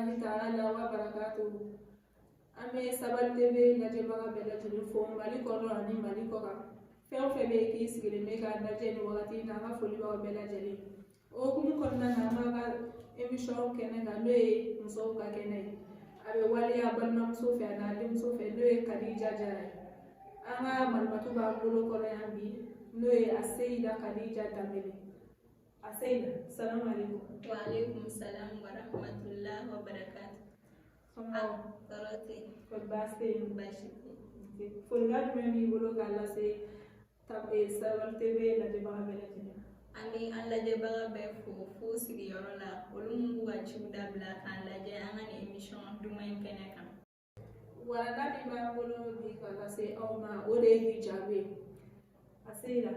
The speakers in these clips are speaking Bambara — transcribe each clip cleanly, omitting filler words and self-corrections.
Rahmatullahi ta'ala wa barakatuhu. An bɛ Sabali TV lajɛbaga bɛɛ lajɛlen fo Mali kɔnɔ ani Mali kɔ kan. Fɛn o fɛn bɛ yen k'i sigilen bɛ k'an lajɛ nin wagati in na, an ka foli b'aw bɛɛ lajɛlen. O hukumu kɔnɔna na, an b'a ka émission kɛnɛ kan, n'o ye musow ka kɛnɛ ye. A bɛ waleya balimamuso fɛ a n'a denmuso fɛ, n'o ye Kadija Jara ye. An ka malimatu b'an bolo kɔrɔ yan bi, n'o ye Aseyida Kadija Danbele. Aseyida, salamu aleykum. Wa aleykum salam wa rahmatullah wa barakatuh. Somɔgɔw? Tɔɔrɔ tɛ yen. Kɔri baasi tɛ yen? Baasi tɛ yen. Folikan jumɛn b'i bolo k'a lase Sabali TV lajɛbaga bɛɛ lajɛlen ma? An bɛ an lajɛbaga bɛɛ fo f'u sigiyɔrɔ la, olu minnu b'u ka ciw dabila k'an lajɛ an ka nin émission duman in kɛnɛ kan. Walanda min b'an bolo bi ka lase aw ma, o de ye hijabu ye. Aseyida,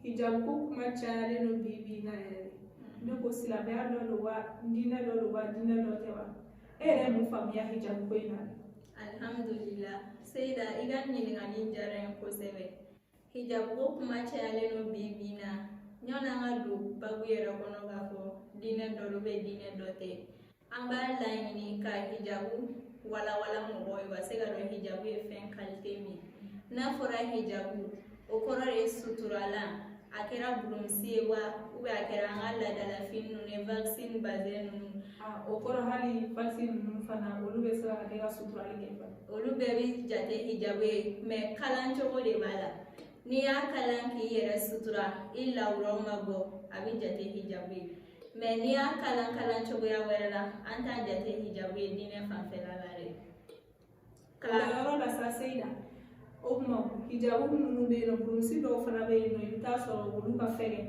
hijabu ko kuma cayalen don bi bi in na yɛrɛ de. Ne ko silamɛya dɔ don wa, diinɛ dɔ don wa, diinɛ dɔ tɛ wa? E yɛrɛ ye mun faamuya hijabu ko in na? Alhamdulillah, Seyida, i ka ɲininkali diyara n ye kosɛbɛ. Hijabu ko kuma cayalen don bi bi in na. Ɲɔni an ka don babu yɛrɛ kɔnɔ k'a fɔ diinɛ dɔ don bɛ diinɛ dɔ tɛ, an b'a laɲini ka hijabu walawala mɔgɔw ye, u ka se ka dɔn hijabu ye fɛn qualité min ye. N'a fɔra hijabu, o kɔrɔ de ye suturalan. A kɛra burumusi ye wa, ou bien a kɛra an ka laadalafini ninnu ye, valse ni bazin ninnu. O kɔrɔ hali valse ninnu fana, olu bɛ se ka kɛ ka suturali kɛ fana. Olu bɛɛ bɛ jate hijabu ye, mais kalan cogo de b'a la. N'i y'a kalan k'i yɛrɛ sutura, i lawuraw ma bɔ, a bɛ jate hijabu ye. Mais n'i y'a kalan kalan cogoya wɛrɛ la, an t'a jate hijabu ye diinɛ fanfɛla la dɛ. O yɔrɔ la sa Seyida, o tuma hijabu minnu bɛ yen nɔ, burumusi dɔw fana bɛ yen nɔ, i bɛ taa sɔrɔ olu ka fɛgɛn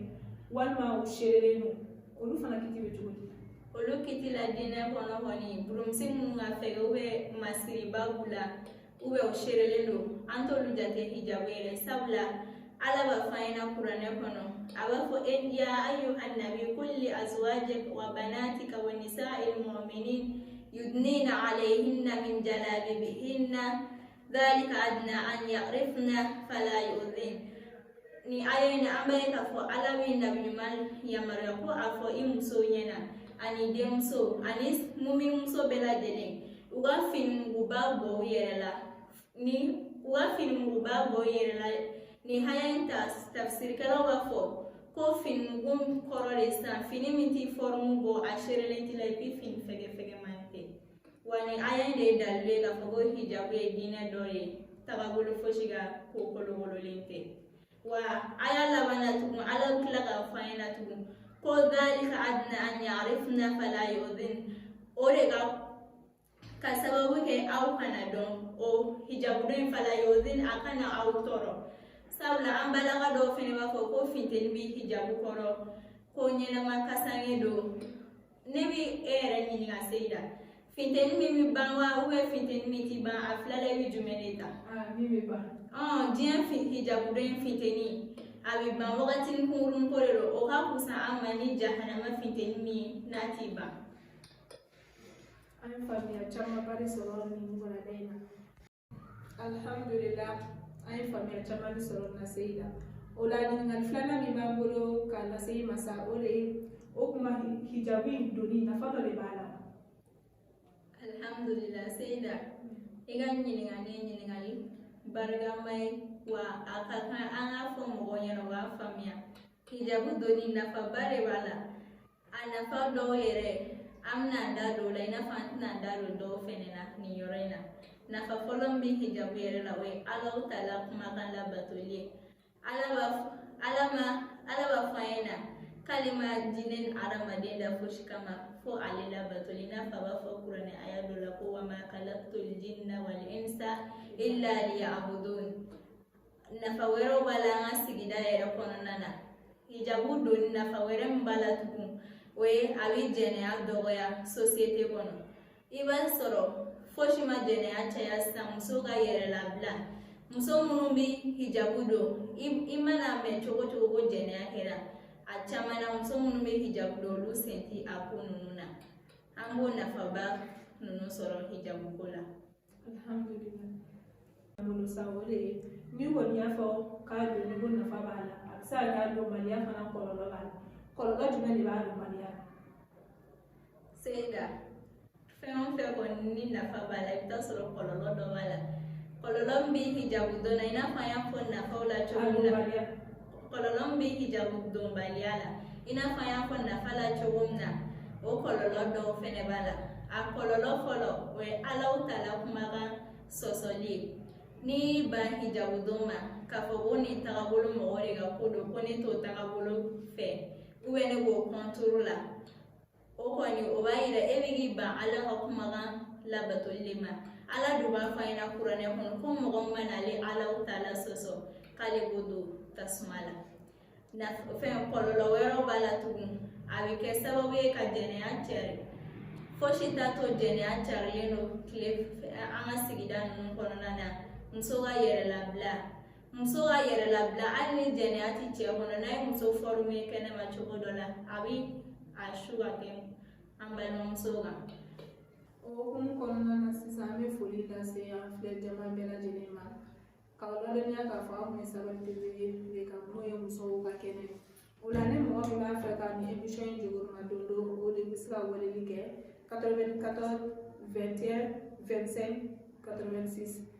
walima u seerelen don, olu fana kiti bɛ cogo di? Olu kiti la diinɛ kɔnɔ kɔni, burumusi minnu ka fɛgɛn ou bien masiriba b'u la ou bien u seerelen don, an t'olu jate hijabu yɛrɛ. Sabula Ala b'a fɔ an ɲɛna kuranɛ kɔnɔ, a b'a fɔ e ya ayyuhan nabi qul li azwajika wa banatika wa nisa'il mu'minin yudnina alayhinna min jalabibihinna dhalika adna an ya'rifna fala yu'dhin. Ni aya in na, an b'a ye k'a fɔ Ala bɛ nabi ɲuman yamaruya ko a fɔ i musow ɲɛna ani denmuso ani muminmuso bɛɛ lajɛlen, u ka finimuguba bɔ u yɛrɛ la. Ni u ka finimuguba bɔ u yɛrɛ la, nin haya in ta, tafsirikɛlaw b'a fɔ ko finimugu kɔrɔ de sisan fini min t'i forme bɔ, a seerelen t'i la, et puis fini fɛgɛ fɛgɛman tɛ. Wa nin aya in de ye dalilu ye k'a fɔ ko hijabu ye diinɛ dɔ ye, tagabolo fosi ka ko kolokololen tɛ. Wa aya laban na tugun, Ala bɛ tila k'a fɔ an ɲɛna tugun ko dhalika adna an ya'rifna fala yu'dhin. O de ka sababu kɛ aw kana dɔn o hijabu dɔ in, fala yu'dhin, a kana aw tɔɔrɔ. Sabula an balaka dɔw fɛnɛ b'a fɔ ko funteni bɛ hijabu kɔrɔ, ko ɲɛnama kasange don. Ne bɛ e yɛrɛ ɲininka Seyida, funteni min bɛ ban wa, ou bien funteni min ti ban, a fila la i bɛ jumɛn de ta? Min bɛ ban. Diɲɛ hijabu dɔ in funteni a bɛ ban wagatinin kunkurunin ko de don, o ka fusa an ma ni jahanama funteni min n'a ti ban. An ye faamuya camanba de sɔrɔ nin walanda in na. Alhamdulillah, an ye faamuya caman de sɔrɔ nin na Seyida. O la ɲininkali filanan min b'an bolo k'a lase i ma sa, o de ye o tuma hijabu in donni nafa dɔ de b'a la wa? Alhamdulillah, Seyida, i ka ɲininkali ye ɲininkali barikama ye, wa a ka kan an k'a fɔ mɔgɔw ɲɛna, u k'a faamuya. Hijabu donni nafaba de b'a la. A nafa dɔw yɛrɛ an bɛna an da don o la, i n'a fɔ an tɛna an da don dɔw fɛnɛ na nin yɔrɔ in na. Nafa fɔlɔ min bɛ hijabu yɛrɛ la, o ye Alahu taala kumakan labatoli ye. Ala b'a fɔ an ɲɛna k'ale ma jinɛ ni adamaden da fosi kama fo ale labatoli. I n'a fɔ a b'a fɔ kuranɛ aya dɔ la ko wama khalaqtul jinna wal insa illa liya'budun. Nafa wɛrɛw b'a la an ka sigida yɛrɛ kɔnɔna na. Hijabu donni nafa wɛrɛ min b'a la tugun, o ye a bɛ jɛnɛya dɔgɔya société kɔnɔ. I b'a sɔrɔ fosi ma jɛnɛya caya sisan muso ka yɛrɛ labila. Muso minnu bɛ hijabu don, i mana mɛn cogo cogo ko jɛnɛya kɛra, a caman na muso minnu bɛ hijabu don, olu sen ti a ko ninnu na. An b'o nafaba ninnu sɔrɔ hijabu ko la. Alhamdulillah. Bolo sa, o de ye n'i kɔni y'a fɔ k'a donni ko nafa b'a la, a bɛ se ka kɛ a donbaliya fana kɔlɔlɔ b'a la. Kɔlɔlɔ jumɛn de b'a donbaliya la? Seyida, Fɛn o fɛn kɔni ni nafa b'a la, i bɛ taa sɔrɔ kɔlɔlɔ dɔ b'a la. Kɔlɔlɔ min bɛ hijabu don na, i n'a fɔ an y'a fɔ nafaw la cogo min na, kɔlɔlɔ min bɛ hijabu donbaliya la, i n'a fɔ an y'a fɔ nafa la cogo min na, o kɔlɔlɔ dɔw fɛnɛ b'a la. A kɔlɔlɔ fɔlɔ, o ye Alahu Taala kumakan sɔsɔli ye. N'i ban hijabu don ma k'a fɔ ko nin tagabolo mɔgɔ de ka ko don, ko ne t'o tagabolo fɛ, ne b'o kɔntoro la, o kɔni o b'a yira e bɛ k'i ban Ala ka kumakan labatoli de ma. Ala dun b'a fɔ an ɲɛna kuranɛ kɔnɔ ko mɔgɔ min mana ale Alahu Taala sɔsɔ, k'ale b'o don tasuma la. Fɛn kɔlɔlɔ wɛrɛw b'a la tugun. A bɛ kɛ sababu ye ka jɛnɛya cari. Fosi t'a to jɛnɛya carilen don tile an ka sigida ninnu kɔnɔna na. Muso ka yɛrɛlabila, muso ka yɛrɛlabila, hali ni jɛnɛya ti cɛ kɔnɔ, n'a ye muso former kɛnɛma cogo dɔ la, a bɛ a su ka kɛ an balimamusow kan. O hukumu kɔnɔna na sisan, an bɛ foli lase an filɛ jama bɛɛ lajɛlen ma, k'aw ladɔnniya k'a fɔ aw kun ye Sabali TV de kan, n'o ye musow ka kɛnɛ. O la, ni mɔgɔ min b'a fɛ ka nin émission in jukɔrɔma don don, o de bɛ se ka weleli kɛ 94 21 25 86.